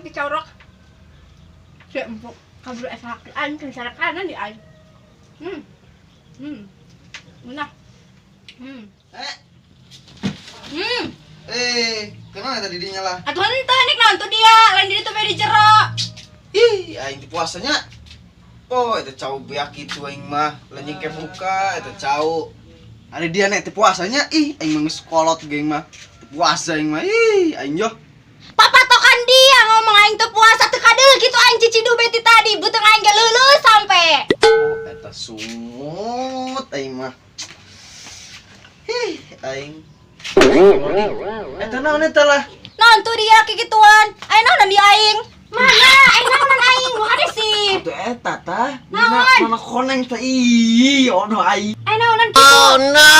aing dicorok. Si empuk kabur esak aing teh sarakanan di aing. Nah. Kenapa tadi dinya lah? Atuh henteu nik naon tuh dia, lain diri tuh di jero. Ih, aing teh puasanya. Oh, eta cau beak kitu aing mah, lain nyengke buka eta cau. Ari dia nek teh puasanya, ih aing mah geus kolot geng mah. Teu puasa aing mah, ih aing yo. Papatokan dia ngomong aing teu puasa teu kadeul kitu aing cicidu beti tadi, beuteung aing ge leuleus sampe. Oh, eta sungut aing mah. Ih, aing. Eta naon eta lah? Naon tuh dia kikituan? Aing naonan dia aing? Mana? Aing naonan aing? Bukan ada sih. Atuh eta tah. Dina mana koneng teh. Ih, ono aing. Aing naonan kitu? Oh no.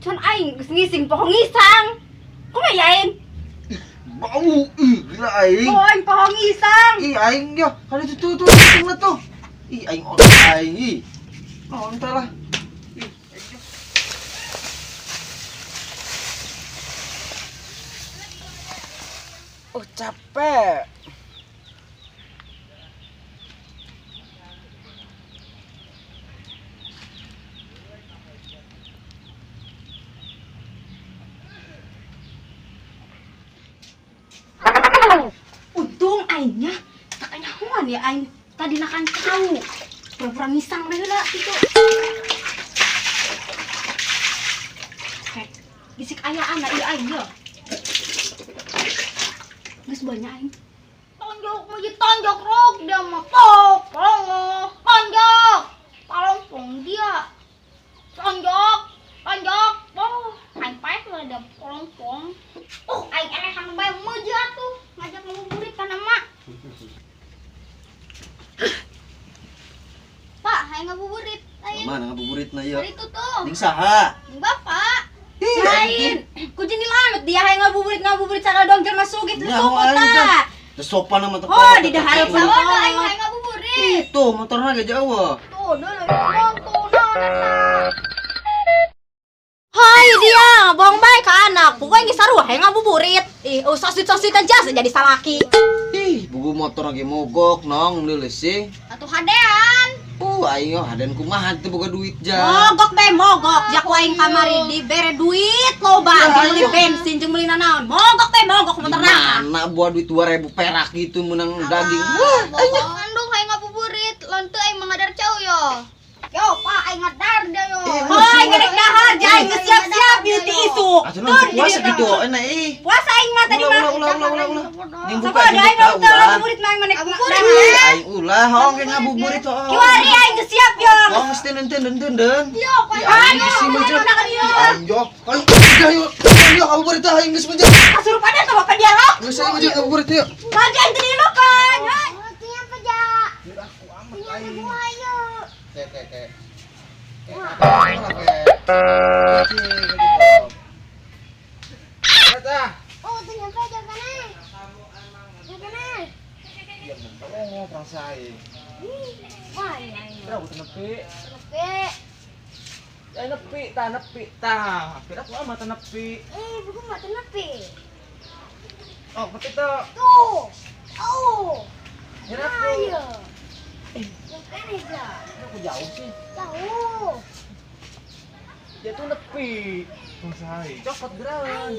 Cuman aing geus ngising poho ngisang. Kumaha ya aing? Bau, ih gila aing. Oh, aing poho ngisang. Ih aing yo, kan itu tuh tuh tuh tuh. Ih aing ono aing ih. Naon teh lah. Ih, aing. Oh capek. Untung aingnya tak nyahuan ya aing tadi nakan cau. Pura-pura ngisang deh lah gitu. Hek, bisik ayaan lah iya aing ya. Geus banyak aing. Tonjok mau tonjok rok dia mah pok, pongo, tonjok. Palongpong dia. Tonjok, tonjok, pong. Aing paeh lah dia polongpong. Aing erehan bae meujeuh atuh ngajak ngabuburit kana emak. Pak, aing ngabuburit. Aing. Mana ngabuburitna ieu? Dari itu tuh. Ning saha? Ning bapak. Lain, ku jadi lanut dia hayang ngabuburit sagala doang jelema sugih teu sukut tah. Teu sopan sama teu. Oh, di dahar sawodo aing hayang ngabuburit. Itu motorna ge jauh. Tuh, deuleu tuh naon eta. Hai dia, bohong bae ka anak. Pokoknya geus sarua hayang ngabuburit. Ih, sosit-sositan jasa jadi salaki. Ih, bubu motor ge mogok nong deuleu sih. Atuh hadean. Aing hadean kumaha teu boga duit ja. Mogok bae mogok, jak aing kamari dibere duit loba, beli bensin jeung meuli nanaon. Mogok bae mogok motor na. Mana buat duit 2000 perak gitu menang daging. Wah, bohongan dong hayang ngabuburit, lamun teu aing mah ngadar cau yo. Yo, Pak, aing ngadar dia yo. Hoi, gerek dahar, ja aing geus siap-siap ieu ti isuk. Atuh naon puasa gitu enak ih. Puasa aing mah tadi mah. Ulah ulah ulah ulah. Ning buka aing mah teu ngabuburit mah aing mah ngabuburit. Aing ulah hong ge ngabuburit hong. Kiwari aing geus siap yo. Hong geus tenden. Yo, aing geus meujeuh. Aing yo. Aing udah yo. Yo ngabuburit teh aing geus meujeuh. Kasurupan eta bapak dia lo. Geus aing meujeuh ngabuburit yeuh. Lagi aing teu dilukan. Teu nyampe ja. Aku amat aing. Teh. Oh, tuh nyampe aja kana. Kana. Iya, oh, perasaan. Wah, iya. Aku nepi. Nepi. Ya nepi, ta nepi, ta. Kira aku mah nepi. Buku mah nepi. Oh, nepi tuh. Tuh. Oh. Kira aku. Ayo. Aku jauh sih. Jauh. Dia tuh nepi. Selesai. Copot gerangan.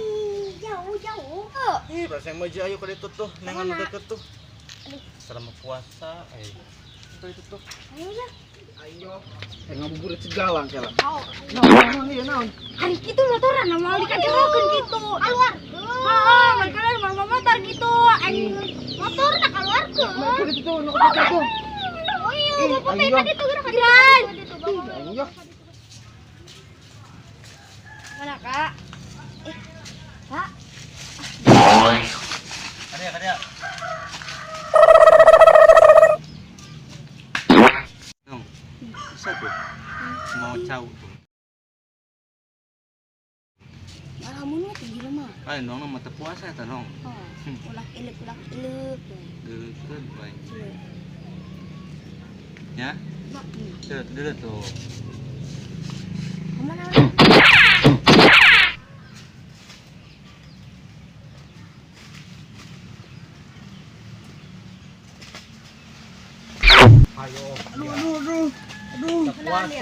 Jauh, jauh. Ih, perasaan mau ayo ke itu tuh, nengan deket tuh. Selama puasa, Itu tuh. Ayo ya. Ayo. Ngabuburit segala kela. Oh. Naon, iya naon. Hari kitu motoran moal dikajerokeun kitu. Keluarkeun. Heeh, mun mau motor gitu. Aing motorna keluarkeun. Motor itu tuh, nu tuh. Oh iya, bapak teh tadi tuh gerak Ayo. Mana, Kak? Kak. Karya, karya. Nong, bisa tuh. Mau cau tuh. Lamun mah tinggi mah. Lain dong, mata puasa eta nong. Oh, ulah ilek ulah ilek. Deukeun bae. Ya? Tuh, dulu tuh. Kemana?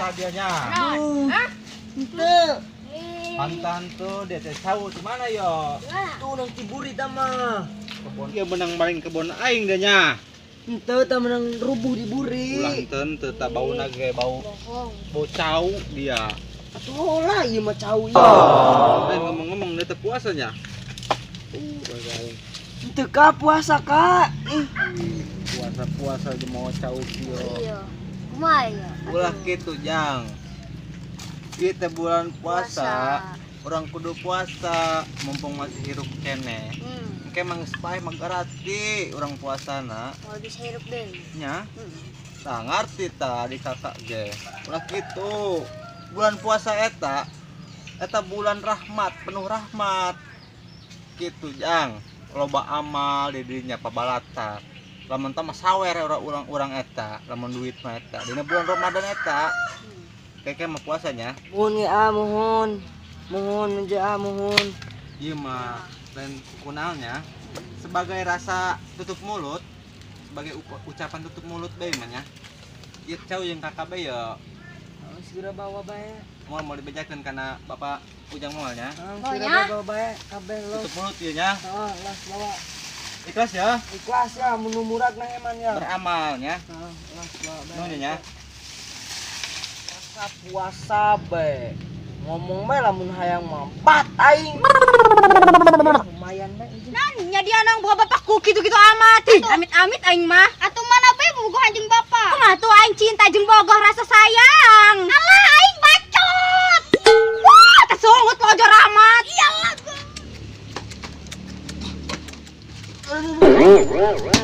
puasa dia nya. Hah? Henteu. Pantan tuh dia teh cau di mana yo? Tuh nang ciburi tah mah. Kebon ieu menang maling kebon aing dia nya. Henteu tah menang rubuh di buri. Ulah henteu teu tah bauna ge bau. Bau cau dia. Atuh lah ieu mah cau ieu. Lain ngomong-ngomong dia teh puasanya. Henteu ka puasa ka. Ih, puasa-puasa aja mau cau kieu. Iya. Kumaha ya? Ulah kitu jang. Kita bulan puasa, orang kudu puasa mumpung masih hirup keneh. Engke mah geus paeh mah ngarti urang puasana. Moal bisa hirup deui. Nya. Tah ngarti tah di kakak ge. Ulah kitu. Bulan puasa eta eta bulan rahmat, penuh rahmat. Kitu jang. Loba amal di dirinya pabalata. Lamun tah mah sawer urang-urang eta, lamun duit mah eta. Dina bulan Ramadan eta. Keke mah puasanya. Mohon ge ah, mohon. Mohon aja ah, mohon. Ieu mah lain kukunalnya sebagai rasa tutup mulut, sebagai ucapan tutup mulut bae mah nya. Ieu cau jeung kakak bae ya. Oh, segera bawa bae. Moal mau dibejakeun kana Bapak Ujang moal nya. Segera bawa bae kabeh lo. Tutup mulut ieu nya. Heeh, lah bawa. Ikhlas ya? Ikhlas ya, mun murag nang eman ya. Beramal nya. Heeh, lah bawa bae. Nuhun nya. Puasa bae. Ngomong bae lamun hayang mampat aing. Lumayan bae. Nan, nya dia nang buka bapakku kitu-kitu amat. Amit-amit aing mah. Atuh mana bae bogoh anjing bapak. Kumaha tuh aing cinta jeung bogoh rasa sayang. Alah aing bacot. Wah, tesungut lojor amat. Iyalah.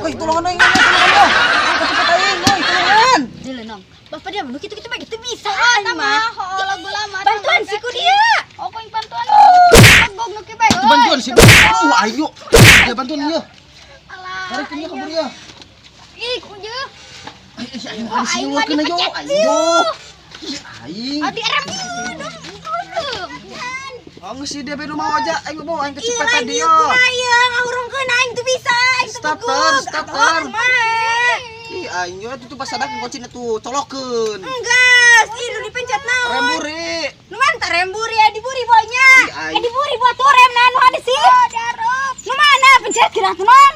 Woi, tulungan aing, tulungan. Cepet aing, woi, tulungan. Dile nong. Bapak dia mah kitu-kitu mah gitu bisa aing mah. Heuh, lagu lama. Bantuan si ku dia. Oh, ku bantuan. Gog nu ki bae. Bantuan si. Oh, ayo. Dia bantuan ieu. Alah. Tarik ieu kabur ieu. Ih, ku jeung. Ih, aing mah ayo. Ayo. Ih, aing. Adi rem. Oh, geus si dia be rumah aja. Aing bawa aing kecepetan dia. Iya, kumaha ngahurungkeun aing tuh bisa. Aing tuh Starter, starter. Kumaha? Ih, aing yo tuh pasadak kuncina tuh colokeun. Enggas, ih lu dipencet naon? Remburi. Nu mana remburi ya diburi boynya. Ih, Eh diburi buat tuh rem nu ada sih. Oh, diarup. Nu mana pencet kira tuh nong?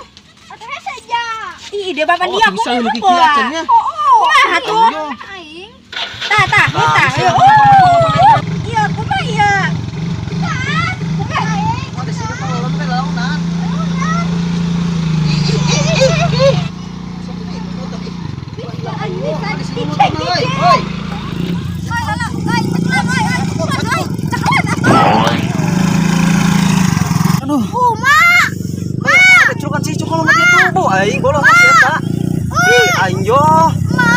Atuh hese ja. Ih, dia bapak Oh, dia bisa kumaha lu kiki boa. acannya. Oh, kumaha tuh? Ayo. Aing. Tah, tah, tah. Bisa. Ayo. Iya, kumaha ieu? Tah, kumaha? Oh, di sini kalau teh launan. Oi, oi. Aduh. Uma. Ma. Cukan sih cukan mah dia tuh, aing bolong si eta. Ih, aing yo. Ma.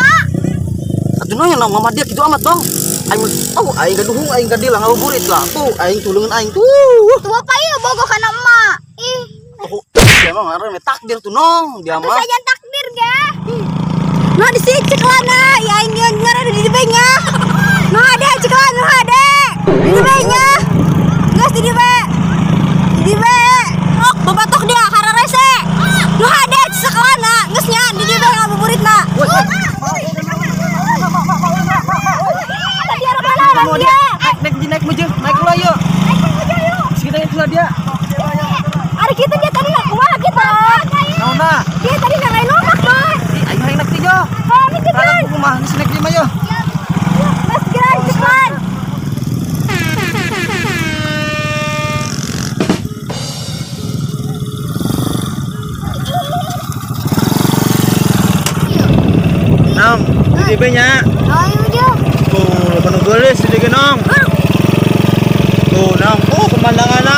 Atuh nu yang mama dia kitu amat dong. Aing oh aing gaduhung aing gadil ngabuburit lah. Tuh aing tulungan aing tuh. Tuh bapak ieu bogoh kana emak. Ih, Oh, dia mah ngaran takdir tuh nong, dia atuh mah. sajan takdir ge. Nah di sini ceklana, ya aing nyer ada di dibenya. Nah ada ceklana, nu ada. Di dibenya. Geus di dibe. Di dibe. Ok, babatok dia kararese. Nu ada ceklana, geus nya di dibe ngabuburitna. Tadi ada mana Mau dia? dia naik naik naik meja, naik keluar yuk. Kita naik keluar dia. Ada kita dia tadi nak kumaha kita. Naona. Dia tadi nak lain omak dong. Ih, aing hayang naik tijo. Oh, ini kita. Ralat kumaha geus naik di mah yo. Mas gerak cepat. Nong, di DB nya. Ayo je. Tuh, penuh gelis di DB nong. Tuh, nong. Oh, pemandanganna.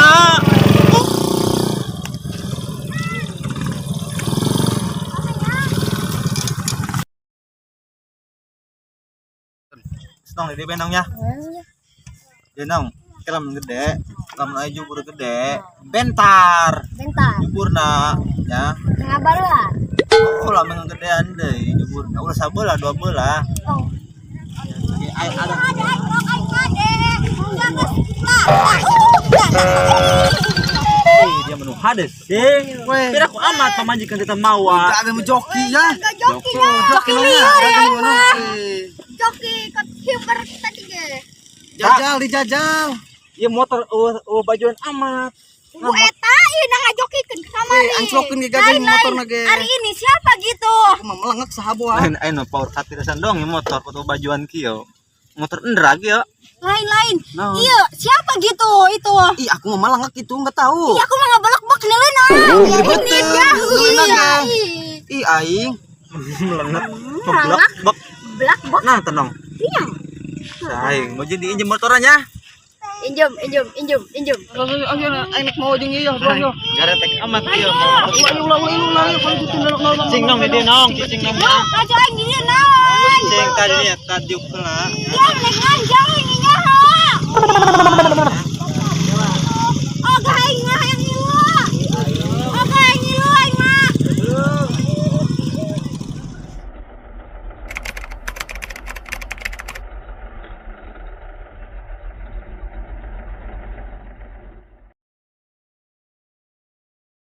Nong, di DB nong ya. Ya nong, lamun gede, lamun aya jubur gede, bentar. Bentar. Juburna, ya. Ngabar lah. Oh, lamun gedean deui juburna. Ulah sabelah, dua belah. Oh. Ayo ada. Dia menu hades sih. Kira aku amat pamajikan kita mawa. Ada mau joki ya. Joki Joki liar ya, aing mah. Joki. Hiper tadi ge. Jajal dijajal. Ieu motor eueuh eueuh bajuan amat. Bu eta ieu na ngajokikeun ke kamari. Eh, anclokeun ge gagah Lain, motor lain. na ge. Hari ini siapa gitu? Aku mah melengek sahaboa. Lain aing mah power katirasan dong ieu motor kudu bajuan kieu. Motor endra kieu. Lain-lain. Naon? Iya, siapa gitu itu? Ih, aku mah melengek itu enggak tahu. Iya, aku mah ngebelek-bek nih leuna. Betul. Leuna Iya. ge. Ih, aing. Melenet. Ngeblok bek. Blak bok. Nah, tenang. Iya. Saing mau jadi injem motornya. Injem, injem, injem, injem. Ayo, aing nek mau jeung ieu, yo. Garetek amat ieu. Ulah ulah ulah ulah kalau gitu nol Cing nong di dieu nong, cing nong. Aja aing di dieu naon? Cing tadi dia tadi heula. Ya, nek nganjang ini nyaho.